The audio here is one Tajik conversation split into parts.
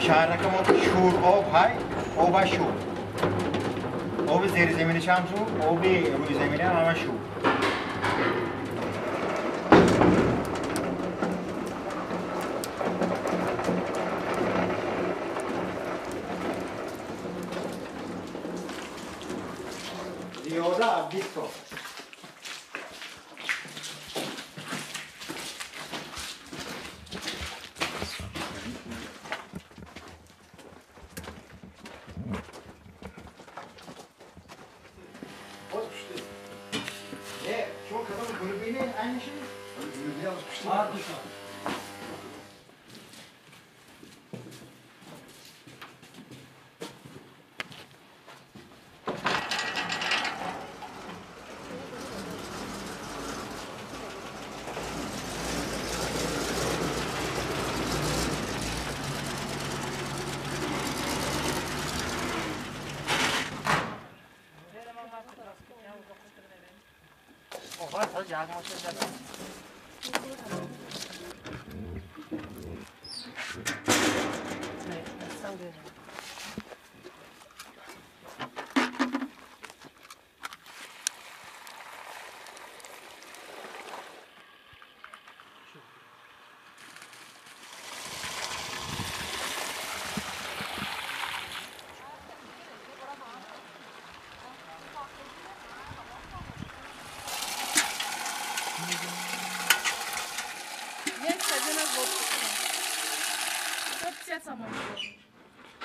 Шаҳракамо шур об ҳай, оба шур. Оби зеризаминиш ҳам шур, оби рӯйзамини ҳам ҳама шур. Зиёда аз 20 сол.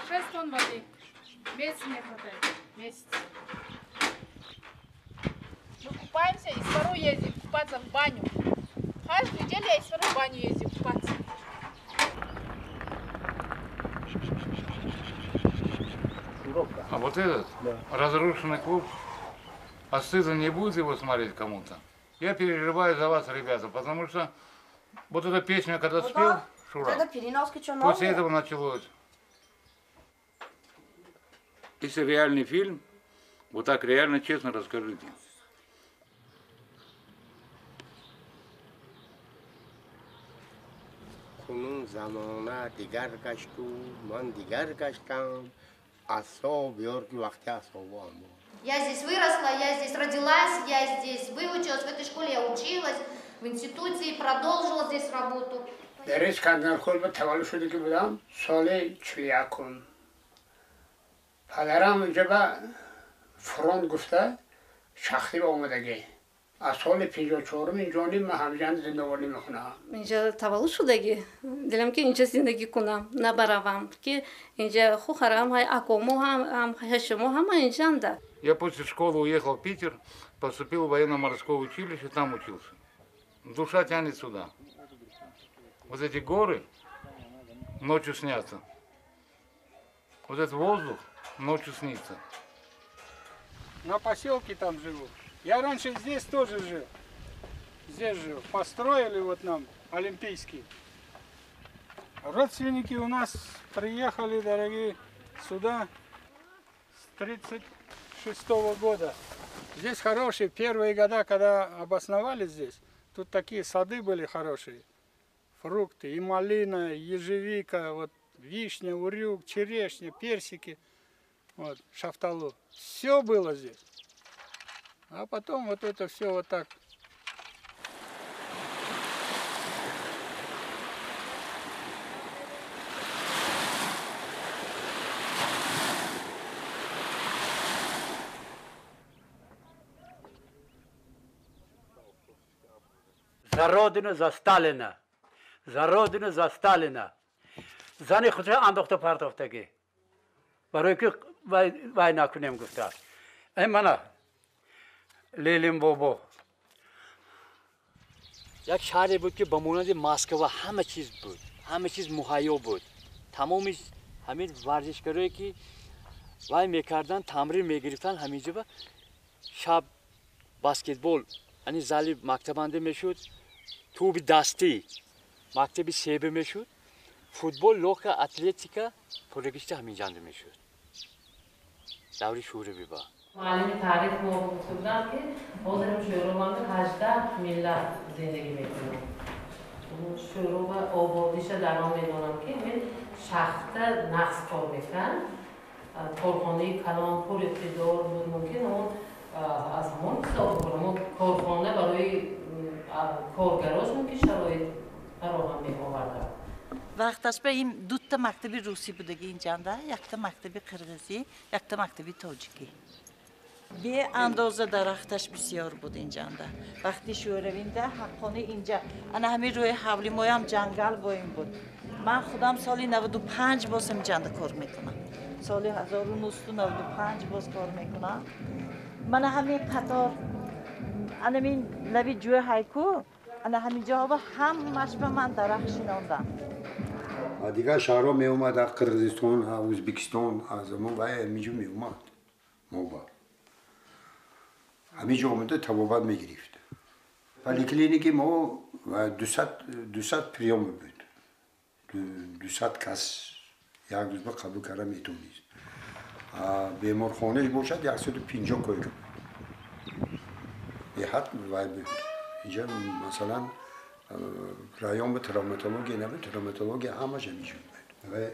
6 тонн воды. Месяц не хватает. Месяц. Мы купаемся и с вору ездим купаться в баню. Каждую неделю я из вору в баню ездим купаться. А вот этот, да, разрушенный клуб, а стыдно не будет его смотреть кому-то? Я переживаю за вас, ребята, потому что вот эта песня, когда спел, Шура, после этого началось. Если реальный фильм, вот так реально честно расскажите. Кунун замона дигар гашту, ман дигар гаштам, асо биёр ки вақти асобо аммо. Я здесь выросла, я здесь родилась, я здесь выучилась, в этой школе я училась, в институте продолжила здесь работу. Дар Искандаркул ба таваллуд шуда ки будам соли 41. Падарам инҷа ба фронт гуфта шахси ба омадагӣ. Аз соли 54 инҷониб ман ҳамҷанд зиндагонӣ мекунам. Инҷа таваллуд шудагӣ. Дилам ки инҷа зиндагӣ кунам, набаравам, ки инҷа хухарам, ҳай акомо ҳам, ҳашимо ҳама инҷанда. Я после школы уехал в Питер, поступил в военно-морское училище, там учился. Душа тянет сюда. Вот эти горы ночью снятся. Вот этот воздух ночью снится. На поселке там живу. Я раньше здесь тоже жил. Здесь жил. Построили вот нам Олимпийский. Родственники у нас приехали, дорогие, сюда с 36-го года. Здесь хорошие первые года, когда обосновались здесь, тут такие сады были хорошие. Фрукты, и малина, и ежевика, вот, вишня, урюк, черешня, персики, вот, шафталу. Все было здесь. А потом вот это все вот так. За родину, за Сталина. За родину, за Сталина. Зани худша андохта партофтагӣ. Барои ки вай накунем гуфта. Эй мана Ленин бобо. Як шаҳре буд ки ба монанди Москва ҳама чиз буд, ҳама чиз муҳайё буд. Тамоми ҳамин варзишгарое ки вай мекарданд, тамрин мегирифтанд, ҳаминҷо ба шаб баскетбол, ани зали мактабанда мешуд, тӯби дастӣ мактаби себе мешуд, футбол, лока, атлетика пуррагишта ҳаминҷанда мешуд. Даври Шӯравӣ ба. Муаллими таърих мо гуфта буданд, ки ҳозирам Шӯробанда 18 миллат зиндагӣ мекунанд. Шӯроба ободиша дар он медонам, ки ҳамин Шахта нақс кор мекард, корхонаи калон пур иқтидор буд, мумкин он аз ҳамон ҳисоб ҳамон корхона барои коргарош мумкин шароит фароҳам меоварданд. Вақташ ба ин дута мактаби русӣ будаги инҷанда, якта мактаби қирғизӣ, якта мактаби тоҷикӣ. Беандоза дарахташ бисёр буд инҷанда. Вақти шӯравинда ҳаққони инҷа ана ҳамин рӯи ҳавли моям ҷангал боим буд. Ман худам соли 95 боз инҷанда кор мекунам. Соли 1995 боз кор мекунам. Мана ҳамин қатор, анамин лаби ҷӯи ҳайку, ана ҳамин ҷоҳо ҳамаш ба ман дарахт шинондам. Дигар шаҳрҳо меомад, аз Қирғизистон, аз Ӯзбекистон, аз мо вай ҳаминҷо меомад. Мо ба ҳаминҷо омада табобат мегирифт. Поликлиники мо 200 приём буд. 200 кас як рӯз ба қабул карда метавонист. Беморхонааш бошад 150 койка буд. Беҳад вай буд. Инҷа масалан район ба травматология набуд, травматология ҳамаш ҳаминҷо буд. Ва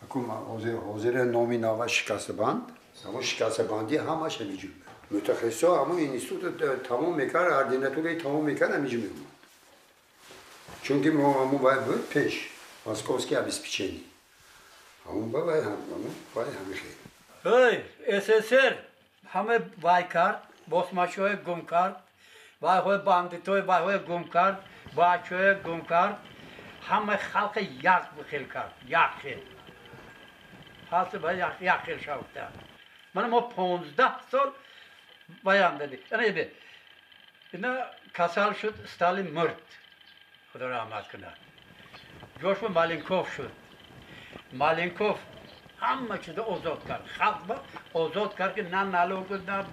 акун ҳозир номи нава шикастабанд, ҳамон шикастабандӣ ҳамаш ҳаминҷо буд. Мутахассисо ҳамон институт тамом мекард, ординатураи тамом мекард, ҳаминҷо меомад. Чунки мо ҳамон вай буд пеш, московский обеспечение. Ҳамон ба вай ҳамон вай ҳамин хел. Эй, СССР ҳама вай кард, босмачиҳое гум кард, вайҳои бандитои вайҳое гум кард, бачаҳое гум кард, ҳама халқи як хел кард, як хел. Халқи ба як хел шавта. Мана мо 15 сол баян дадем. Ана ебе. Ина касал шуд, Сталин мурд. Худо раҳмат кунад. Ҷошба Маленков шуд. Маленков ҳама чизро озод кард. Халқ ба озод кард, ки на налог, на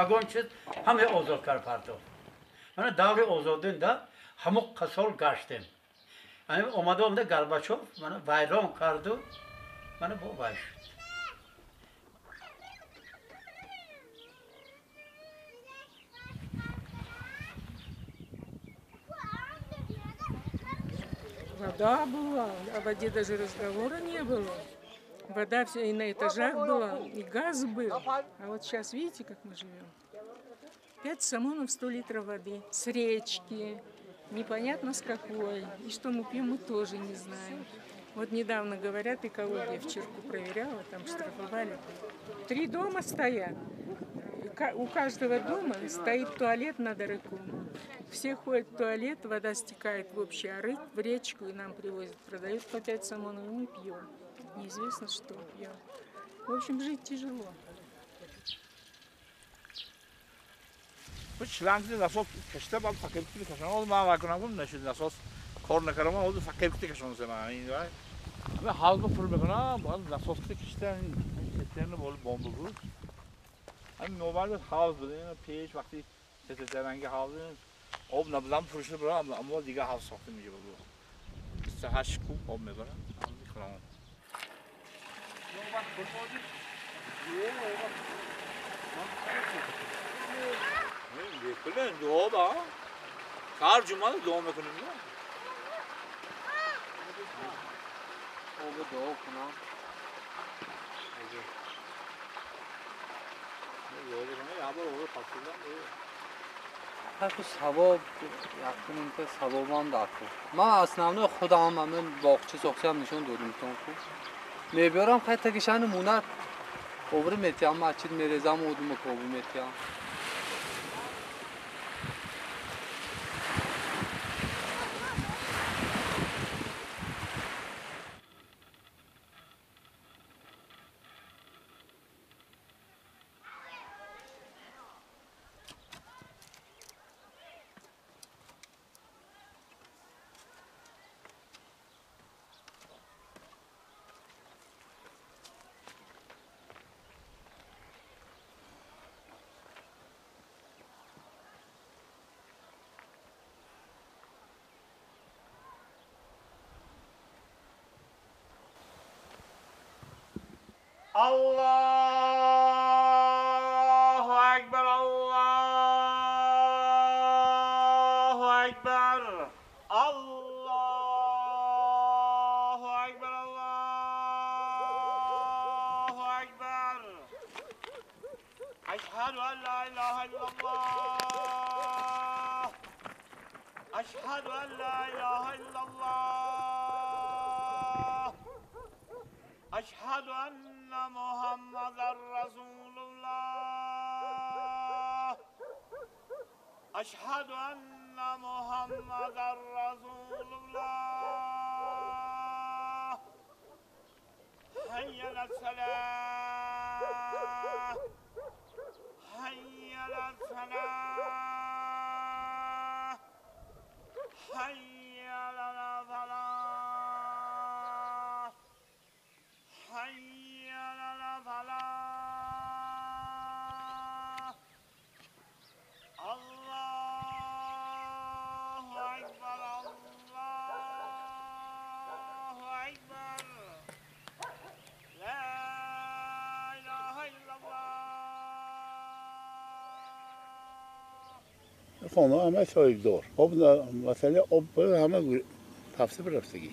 ягон чиз, ҳама озод кард партофт. Мана даври озодинда ҳамон қасол гаштем. Омада омада Горбачов мана вайрон карду, мана бо вай шуд. Вода была, о воде даже разговора не было. Вода вся и на этажах была, и газ был. А вот сейчас видите, как мы живем? 5 сомонов 100 литров воды с речки, непонятно с какой. И что мы пьем, мы тоже не знаем. Вот недавно, говорят, экология в Чирку проверяла, там штрафовали. 3 дома стоят. У каждого дома стоит туалет над арыком. Все ходят в туалет, вода стекает в общий арык, в речку, и нам привозят, продают по 5 сомонов, и мы пьем. Неизвестно, что пьем. В общем, жить тяжело. шланг насос кашида, баъд факир кашон. Ман вай кунам, гум нашуд насос кор накардам, ҳозир факир кашон ман ин вай. Ман ҳавз пур мекунам, баъд насос кашида, цистерна бол бомба буд. Ҳамин нобар ҳавз буд, ин пеш вақти сетранги ҳавз об набудам пур шуда бурам, аммо дигар ҳавз сохта мешуд буд. 28 куб об мебарам, ҳавзи калон. дуо ба ҳар ҷумъа дуо мекунем. Об дуо кунам. Ҳаку савоб якуним ки савобам даку. Ман основной худам ҳамин боғча сохтам нишон додим тон ку. Мебиёрам хай тагишани мунат обри метиям, масҷид мерезам, одума кобу метиям. Allahu Ekber, Allahu Ekber, Allahu Ekber, Allah. أشهد أن لا إله إلا الله أشهد أن لا إله إلا الله أشهد أن محمدا رسول الله أشهد أن محمدا رسول الله حي على الصلاة حي على الصلاة حي على الفلاح حي على الفلاح الله أكبر الله أكبر لا إله إلا الله. خانه همه صاحبدار آب مسئله آب همه تفسیر رفتگی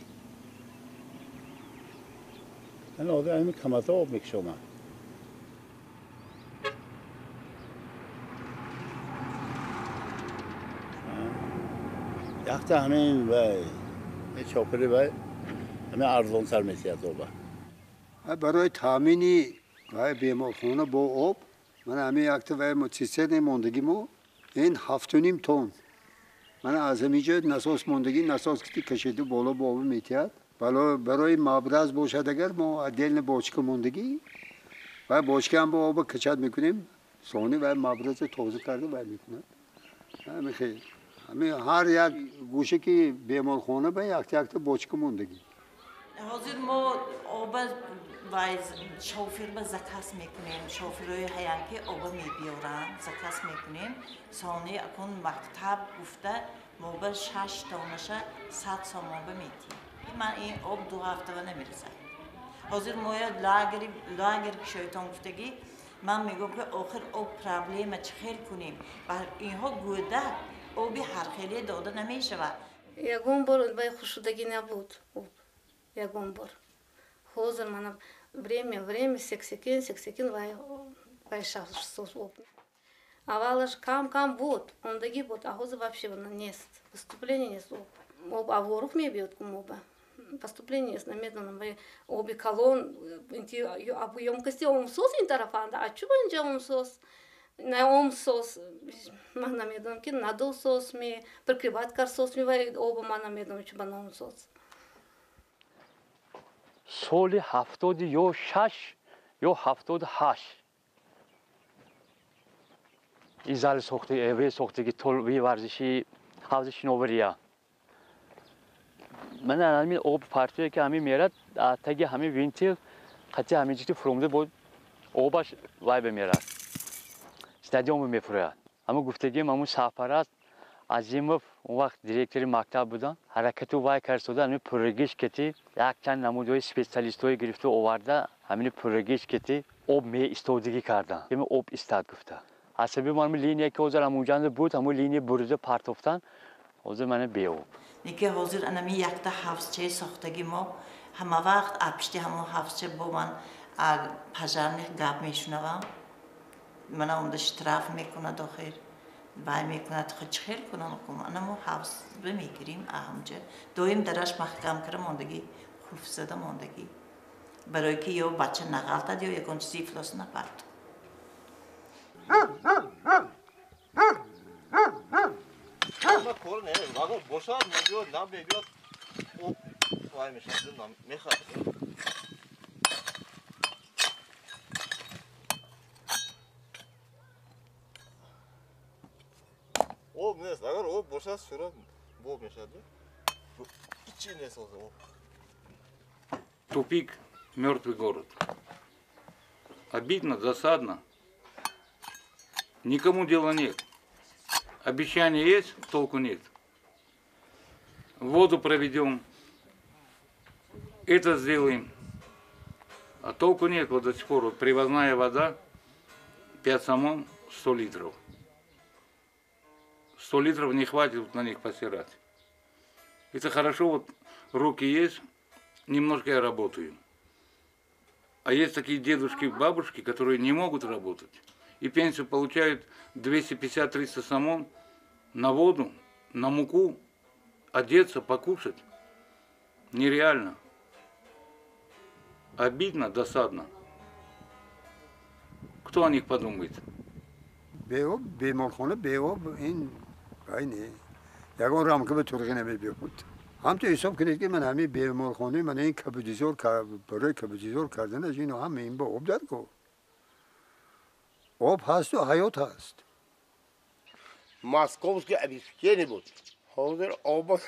این آدم همین کمزه آب میکشانه. یخت همین و چاپری و همین ارزان سر میسید آب. برای تامین و بیمارخانه با آب من همین یک تا و سیستم ماندگی ما این 7.5 تن من از همینجا نساس ماندگی نساس که کشیده بالا با آب میتید. برای مبرز باشد اگر ما دل باچک ماندگی و باچک هم با آب کچد میکنیم سانی و مبرز تازه کرده و میکند. همین خیلی همین هر یک گوشه که بیمارخانه به یک تا یک تا باچک ماندگی. ҳозир мо оба вай шофир ба заказ мекунем. Шофирҳои ҳаян ки оба мебиёранд, заказ мекунем. Сони акун мактаб гуфта мо ба 6 тонаша 100 сомон ба метиҳем. Ман ин об 2 ҳафтава намерасад. Ҳозир моя лагер кишоитон гуфтагӣ ман мегӯям ки охир об проблема чӣ хел кунем? Ба инҳо гӯдак оби ҳархеле дода намешавад. Ягон бор вай хушудагӣ набуд об. Ягон бор. Ҳозир мана время сексекин сексекин вай вай шавсоз об. Аввалаш кам кам буд, ондагӣ буд, а ҳозир вообще нест. Поступление нест об. Об аворух мебиёд кум оба. Поступление нест, намедонам, вай оби калон инти ёмкости омсоз ин тарафанда, а чӯба инҷа омсоз? На омсоз, ман намедонам ки надосоз ми, прикрывать карсоз ми вай оба ман намедонам чӯба на омсоз. Соли 76 ё 78 ин зали сохтаги толби варзиши ҳавзи шиновария. Ман ҳамин об партия ки ҳамин мерад таги ҳамин винтил қати ҳамин ҷити фурумда бо обаш вай бемерад, стадион мефурӯяд. Ҳамун гуфтагиам ҳамун сарпараст Азимов он вақт директори мактаб буданд, ҳаракату вай кард-сода ҳамин пуррагиш кети якчанд намудҳои специалистҳое гирифту оварда ҳамин пуррагиш кети об меистодагӣ карданд. Ҳамин об истад гуфта. Аз сабаби ҳамин линия ки ҳозир ҳамунҷанда буд, ҳамун линия бурида партофтан, ҳозир мана беоб. Неки ҳозир анами якта ҳавзчаи сохтагӣ мо ҳама вақт пишти ҳамон ҳавзча бо ман пожарних гап мешунавам. Мана онда штраф мекунад охир. Вай мекунад, чӣ хел кунам? Ана мо ҳавз мегирим аҳамҷа. Доим дараш маҳкам кара мондагӣ, қулф зада мондагӣ. Барои ки ё бача нағалтад, ё ягон чизи ифлос напард. Кор не, вагон бошад, мебиёд, намебиёд, об вай мешавад, мехарад. Об нест, агар об бошад, шура боб мешавад. Ҳичи нест ҳозир об. Тупик, мертвый город. Обидно, досадно. Никому дела нет. Обещания есть, толку нет. Воду проведем, это сделаем. А толку нет, вот до сих пор. Вот привозная вода, 5 сомон, 100 литров. 100 литров не хватит вот на них постирать. Это хорошо, вот руки есть, немножко я работаю. А есть такие дедушки, бабушки, которые не могут работать. И пенсию получают 250-300 сомон на воду, на муку, одеться, покушать. Нереально. Обидно, досадно. Кто о них подумает? Беоб, беморхона, беоб, ин айне. Ягон рамка ба турғи намебиёд. Ҳамто ҳисоб кунед, ки ман ҳамин беморхонаи ман ин кабудизор барои кабудизор карданаш ино ҳама ин ба об даркор. Об ҳасту ҳаёт ҳаст. Московский обеспечение буд. Ҳозир оба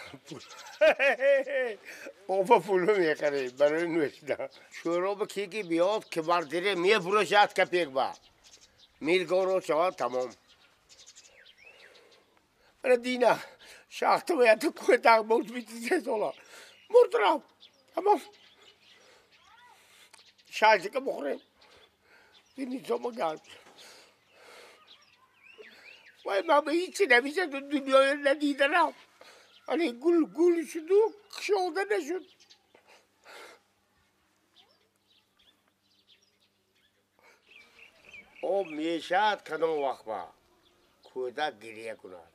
оба пулу мехарем барои нӯшидан. Шӯроба ки ки биёд, квартира мефурӯшад копек ба. Милгоро шавад тамом. Мана дина шахта бояд кӯтак буд 23 сола. Мурд рафт. Тамом. Шашика бихӯрем. Дини сома гарм. Вай ман ба ҳичи намешад дунёя надидарам. Ани гул гул шуду кушода нашуд. Об мешавад кадом вақт ба кӯдак гиря кунад.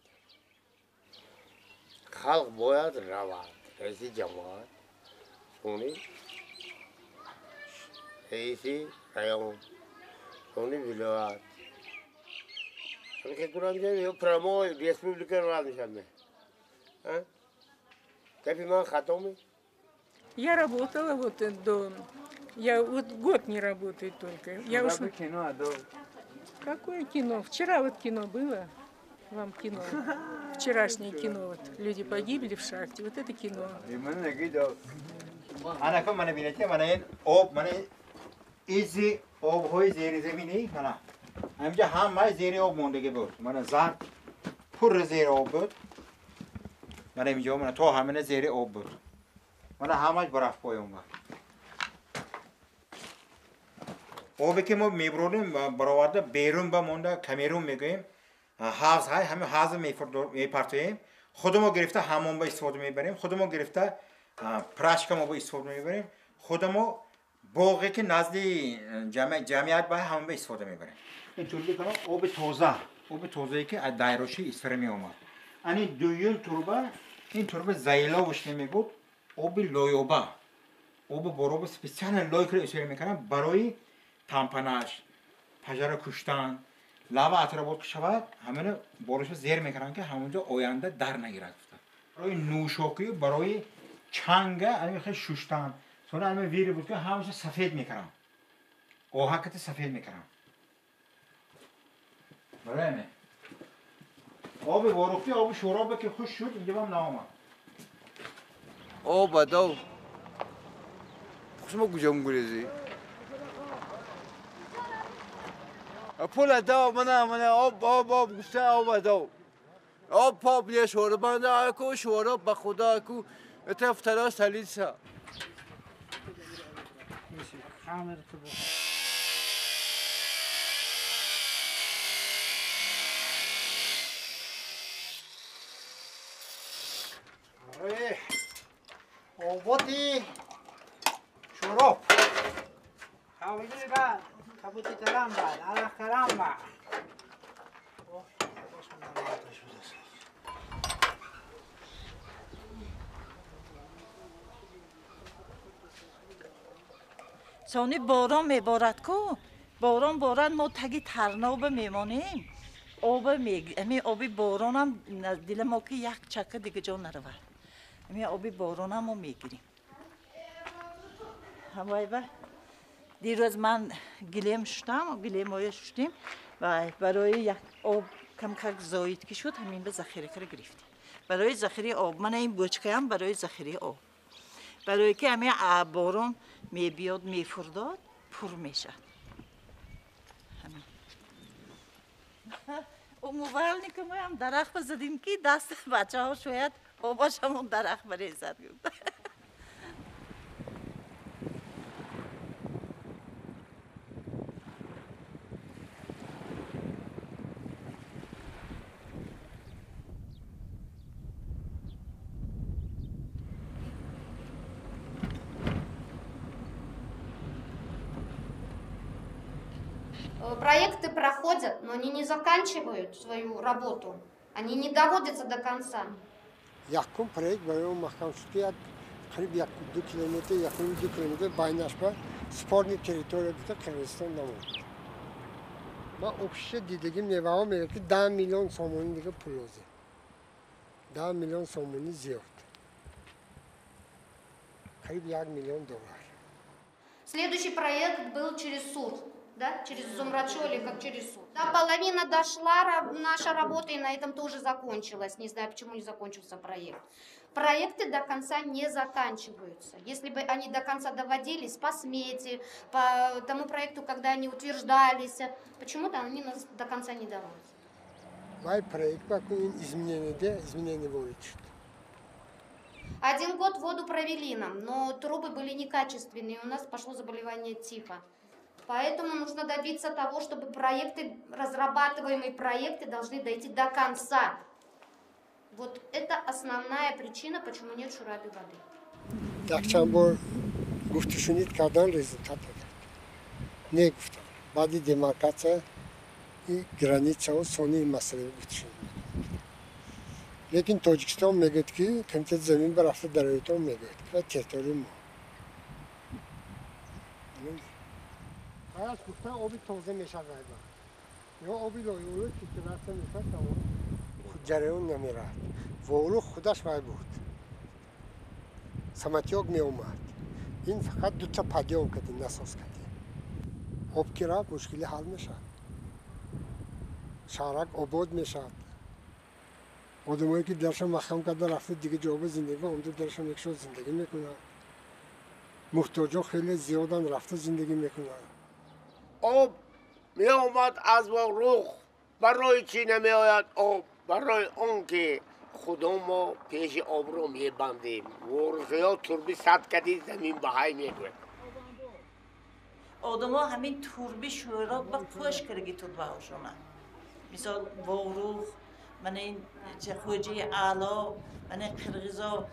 Халқ бояд равад. Раиси ҷамоат, сони раиси район, сони вилоят. Прямой республика рад мешавад. Гапи ман хато ме? Я работала вот до... Я вот год не работаю только. Я уж... кино, а до... Какое кино? Вчера вот кино было. Вам кино. Вчерашнее кино. Вот. Люди погибли в шахте. Вот это кино. Ана кун мана бинете, мана ин об, мана изи обҳои зеризаминӣ, мана. Ҳаминҷа ҳамаи зери об мондагӣ буд. Мана зард пурра зери об буд. Мана инҷо мана то ҳамина зери об буд. Мана ҳамаш бараф поён буд. Обе ки мо мебурдем, бароварда берун ба монда Камерун мегӯем, ҳавз ҳай, ҳамин ҳавз мепартоем. Худамо гирифта ҳамон ба истифода мебарем, худамо гирифта прачка мо ба истифода мебарем, худамо боғе ки назди ҷамъият ба ҳамон ба истифода мебарем. Ин турби кано оби тоза, оби тозае ки аз дайроши Исфара меомад. Ани дуюм турба, ин турба заиловиш намегуфт, оби лоёба. Оби бороба специально лой кара истифода мекарданд барои тампанаш, пажара куштан, лава отработка шавад, ҳамина болоша зер мекарданд, ки ҳамонҷо оянда дар нагирад. Барои нӯшокӣ, барои чанга, ами хел шуштан. Сона ами вири буд, ки ҳамаша сафед мекарданд. Оҳакати сафед мекарданд. Барои ами. Оби ворухтӣ, оби шӯробе ки хушк шуд, инҷа бам наомад. Об адав. Шумо куҷо мегурезӣ? Пул адав, мана, мана, об, об, об, гуфта об адав. Об поб не шӯробанда аку, шӯроб ба худо аку, это вторая столица. Оботи шӯроб. Сони борон меборад ку, борон борад, мо таги тарноба мемонем. Оба ами оби боронам дила мо ки як чака дига ҷо наравад. Ами оби боронам мо мегирем. Ҳамайба дирӯз ман гилем шуштам, гилемоя шуштем ва барои як об камкак зоид ки шуд, ҳамин ба захира кара гирифтем. Барои захираи об, мана ин бочкаам барои захираи об. Барои ки ҳамин борон мебиёд, мефурдод, пур мешавад. Умывальникамоям дарахт базадим, ки даст бачаҳо шояд обаш ҳамон дарахт барезад. Проекты проходят, но они не заканчивают свою работу. Они не доводятся до конца. Якум проект барои он маҳкам шуд, ки як қариб 1,2 километр, 1,5 километр байнаш ба спорный территория гуфта Қирғизистон намонд. Ман общий дидагим меваҳо мегӯяд, ки 10 миллион сомонӣ дига пул лозим, 10 миллион сомонӣ зиёд, қариб 1 миллион доллар. Следующий проект был через Сур, да, через Зумрачоли, как через Сур. Да, половина дошла наша работа, и на этом тоже закончилась. Не знаю, почему не закончился проект. Проекты до конца не заканчиваются. Если бы они до конца доводились по смете, по тому проекту, когда они утверждались, почему-то они нас до конца не доводятся. Вай проект ба ин изменение, изменение ворид шуд. Один год воду провели нам, но трубы были некачественные, у нас пошло заболевание тифа. Поэтому нужно добиться того, чтобы проекты, разрабатываемые проекты должны дойти до конца. Вот это основная причина, почему нет Шураби воды. Якчанд бор гуфтушунид кардан, результат надод. Не гуфтам, баъди демаркация и границао сони масъала гуфтушунид. Лекин Тоҷикистон мегӯяд, ки комитети замин ба рафта дароитон мегӯяд, ки территорияи мо аз гуфта оби тоза мешавад ё оби лоиҳаи филтратсия мешавад, тамом, ҷараён намеравад. Ворух худаш вай буд, самотёк меомад. Ин фақат дута подъём кардем, насос кардем. Об ки рафт, мушкилӣ ҳал мешавад, шаҳрак обод мешавад. Одамое ки дарша маҳкам карда рафта дига ҷоба зиндагӣ, онҷо дарша мекушод, зиндагӣ мекунанд. Муҳтоҷо хеле зиёданд, рафта зиндагӣ мекунанд. Об меомад аз Ворух. Барои чӣ намеояд об? Барои он ки худо мо пеши обро мебандем. Ворухиҳо турби сад кади замин ба ҳай мегӯяд. Одамо ҳамин турби шӯроб ба қӯш кардаги турбаҳошона. Мисол, Ворух, мана ин Хоҷаи Аъло, мана қирғизо.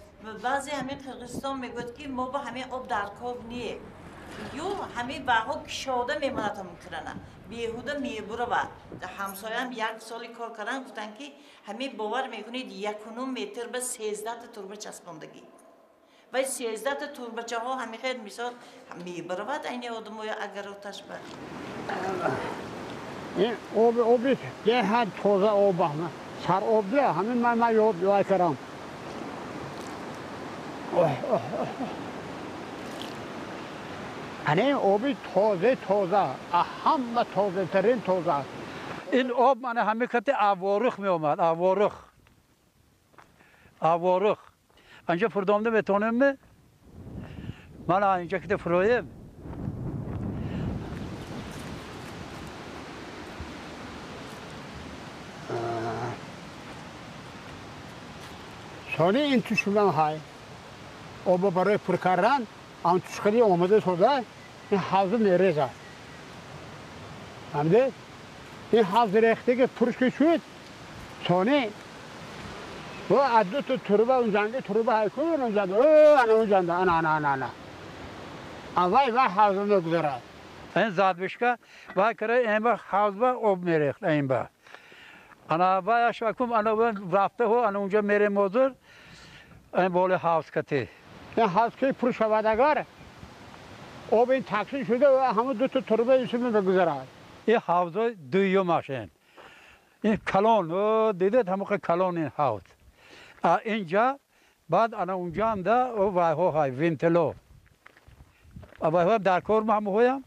Баъзе ҳамин Қирғизистон мегӯяд, ки мо ба ҳамин об дар кор не. Ё ҳамин ваҳо кишода мемонад, ҳамин крана беҳуда мебуравад. Ҳамсоям як соли кор кардан, гуфтанд, ки ҳамин бовар мекунед, 1,5 метр ба 13-та турба часпондагӣ. Вай 13-та турбачаҳо ҳамин хел мисол мебаравад айни одамоя агар оташ ба. Ин оби, оби беҳад тоза об, сар об ҳамин ман ёд вай кардам. Ана ин оби тоза, тоза, ҳама тозатарин тоза аст. Ин об мана ҳамин кати Аворух меомад, Аворух. Аворух. Анҷа фурдомда метавонем? Мана инҷа ките фуроем. Сони ин тушунан ҳай. Оба барои пур кардан, ан тушқади омада сода, ин ҳавзу мерезад. Фаҳмидед? Ин ҳавз рехтаги пурш ки шуд, сони бо аз дута турба унҷанги турба ҳай кун унҷанда, ана унҷанда, ана ана ана ана. Вай вай ҳавзу мегузарад. Ин задвижка вай кара ин ба ҳавз ба об мерехт ин ба. Ана вай ашвакум ана рафта ҳо ана унҷа мерем ҳозир ин боли ҳавз кати. Ин ҳавз ки пур шавад, агар об ин тақсим шуда, ҳамон дута турба ин мегузарад. Ин ҳавзои дуюмаш ин. Ин калон, дидед, ҳамоқа калон ин ҳавз. А инҷа баъд ана унҷаам да вайҳо ҳай вентило. Вайҳо дар кор ҳамоҳоям.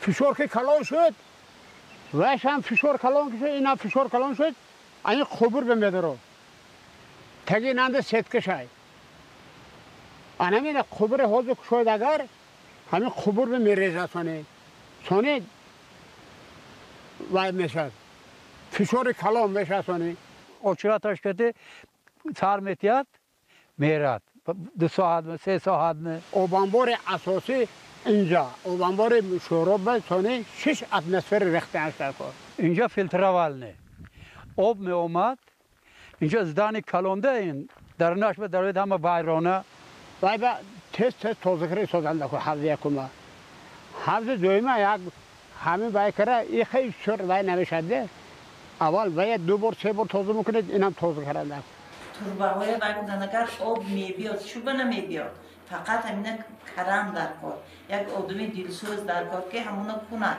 Фишор ки калон шуд, вайшам фишор калон шуд, инам фишор калон шуд, ани қубур бемедаро. Таги инанда сетка шай. Анамина қубури ҳозир кушояд агар, ҳамин қубур мерезад сони. Сони вай мешавад. Фишори калон мешавад сони. Очираташ кати сар метиҳад, мерад. 2 соат, 3 соат. Обанбори асосӣ инҷа, обанбори Шӯроб сони шиш атмосфера рехтааш дар кор. Инҷа фильтровальный. Об меомад, инҷа здание калонда ин, дарунаш ба дарояд ҳама вайрона. Вай ба тез тез тозакарӣ созанда ку ҳавзи якума. Ҳавзи дуюма як ҳамин вай кара и хеле чур вай намешад. Аввал вай ду бор се бор тоза мекунед, инам тоза кардан. Турбаҳоя вай кунанд, агар об мебиёд, чӯба намебиёд. Фақат ҳамина карам дар кор. Як одами дилсӯз дар кор, ки ҳамона кунад.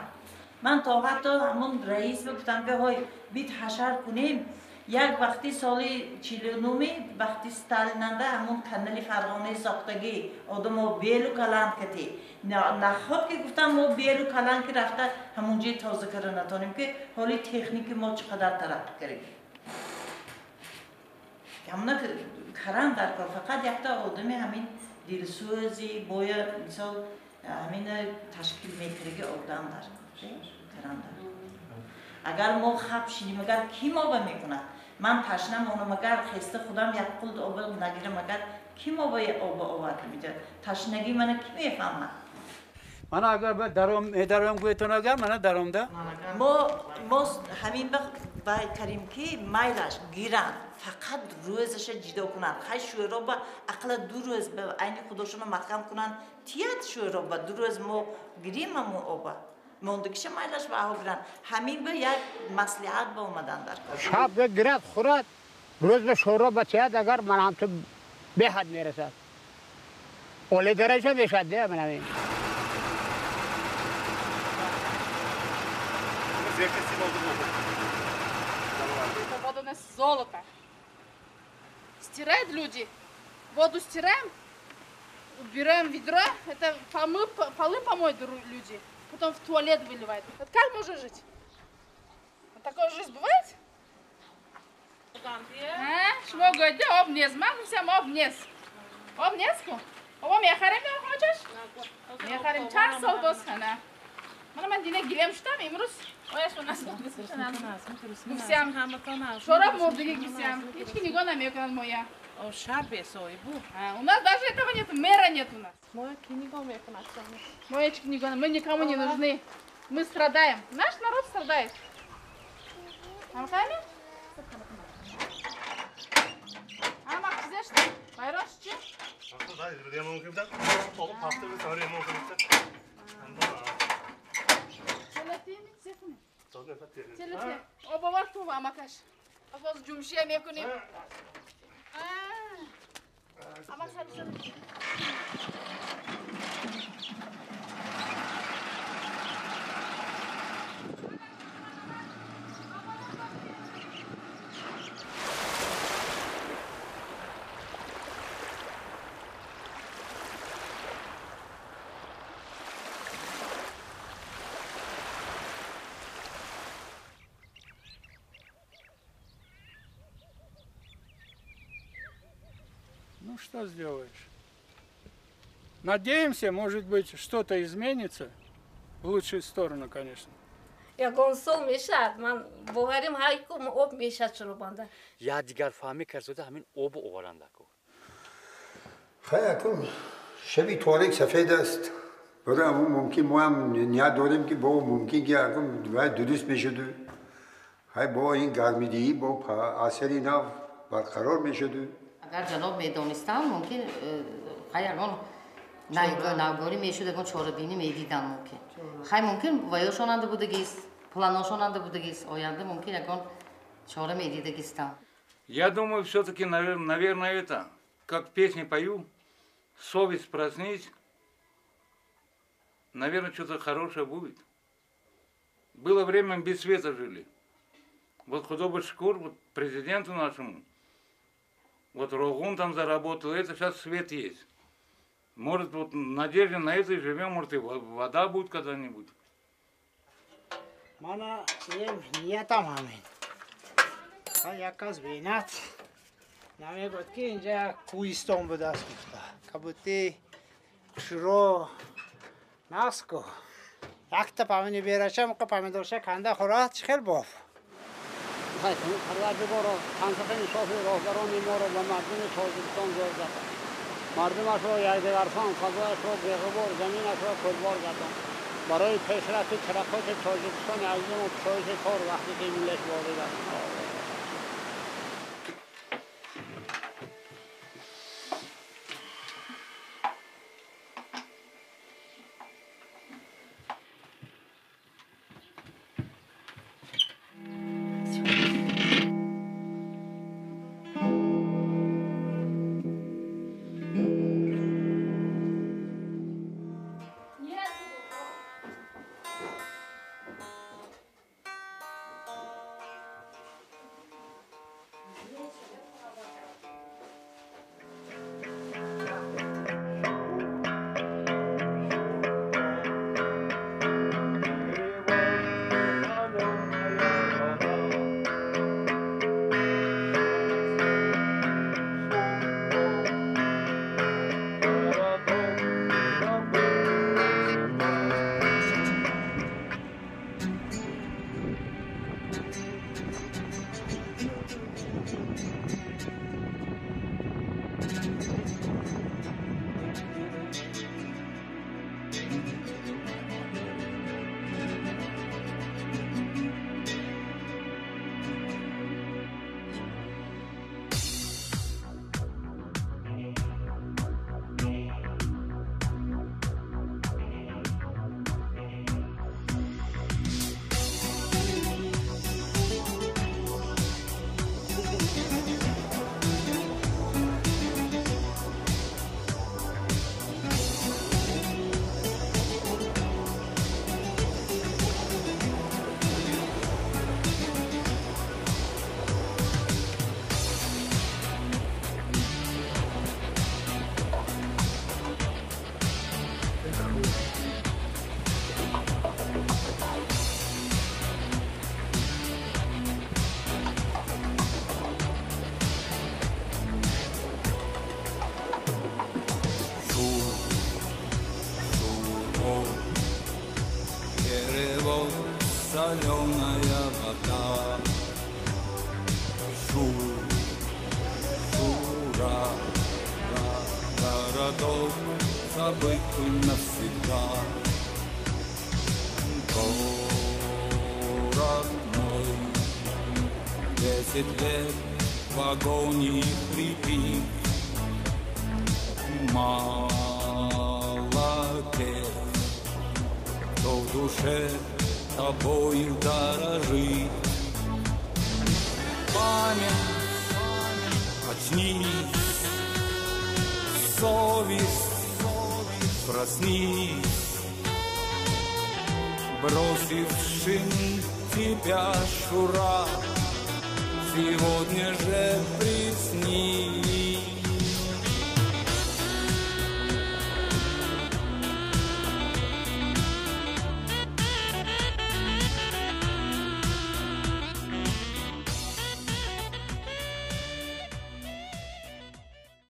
Ман то ҳатто ҳамон раис гуфтам, ки ҳой бит ҳашар кунем. Як вақти соли 49-ми вақти Сталинанда ҳамон канали Фарғонаи сохтагӣ одамо белу каланд кати. Наход ки гуфтам мо белу каланд ки рафта ҳамон ҷои тоза кара натонем, ки ҳоли техники мо чӣ қадар тараққӣ кардем. Ҳамона карам дар кор, фақат якта одами ҳамин дилсӯзи бояд мисол ҳамина ташкил мекардаги одам дар кор, карам дар кор. Агар мо хаб шинем, агар ки мо ба мекунад? Ман ташна монам, агар хеста худам як қулд об нагирам, агар ки мо ба об оварда медиҳад? Ташнагии мана ки мефаҳмад? Мана агар даром медаром гӯетон, агар мана даромда. Мо ҳамин вай карим, ки майлаш гиранд, фақат рӯзаша ҷидо кунанд. Хай шӯро ба ақла 2 рӯз ба айни худошона маҳкам кунанд, тият шӯро ба 2 рӯз мо гирим ҳамон оба. Мондагиша майлаш ба аҳо гиранд. Ҳамин ба як маслиҳат ба омадан дар кор. Шаб гирад, хӯрад, рӯз ба шӯро ба тият, агар ман ҳам ту беҳад мерасад. Олӣ дараҷа мешад, де ман ҳамин. Вода у нас золото. Стирают люди. Воду стираем, убираем ведро, это полы помоют люди. Потом в туалет выливают. Вот как можно жить? Вот такая жизнь бывает? Шмо говорит, об нез, мам, об нез. Об незку? Оба мехарем, хочешь? Мехарем, 4 сол босхана. Мана ман дине гилем шудам имрӯз. Ояш у нас гуфтям. Шораб мурдиги гуфтям. Ҳеч ки нигоҳ намекунад моя. У нас даже этого нет, мэра нет у нас. Мы никому не нужны. Мы страдаем. Наш народ страдает. Ну что сделаешь? Надеемся, может быть, что-то изменится в лучшую сторону, конечно. Ягон сол мешад, ман боварим ҳайку об мешад шурубанда. Я дигар фаҳмӣ карзода ҳамин об оваранда ку. Хай акун шаби торик сафед аст. Барои ҳамон мумкин мо ҳам ният дорем, ки бо мумкин ки акун вай дуруст мешуду. Хай бо ин гармидиҳӣ бо асари нав барқарор мешуду. Агар ҷаноб медонистам, мумкин хай ягон навгорӣ мешуд, ягон чорабинӣ медидам мумкин. Хай мумкин ваёшонанда будагист, планошонанда будагист, оянда мумкин ягон чора медидагистам. Я думаю, все-таки, наверное, это, как в песне пою, совесть проснись, наверное, что-то хорошее будет. Было время, без света жили. Вот худобый шкур, вот президенту нашему, вот Рогун там заработал, это сейчас свет есть. Может, вот надежда на это и живем, может, и вода будет когда-нибудь. Мана ниятам ҳамин. Як аз бинат намегӯяд, ки инҷа кӯҳистон будааст гуфта. Кабути шуро нағз ку. Якта памини берача, муқа помидорша канда хӯрад, чӣ хел боф. Парвардигоро, тансафи инсофи роҳбарони моро ба мардуми Тоҷикистон зор гардон. Мардумашро якдигарфаҳм, фазояшро беғубор, заминашро пурбор гардон. Барои пешрафти тараққоти Тоҷикистони азизу кушоиши кор ваҳдати миллат ворид аст. далеко, перевод соленая вода. Шура, городок забытый навсегда. Город мой, 10 лет в агонии хрипит. Мало тех, кто в душе тобою дорожит. Память, очнись, совесть, проснись, бросившим тебя, Шура, сегодня же приснись.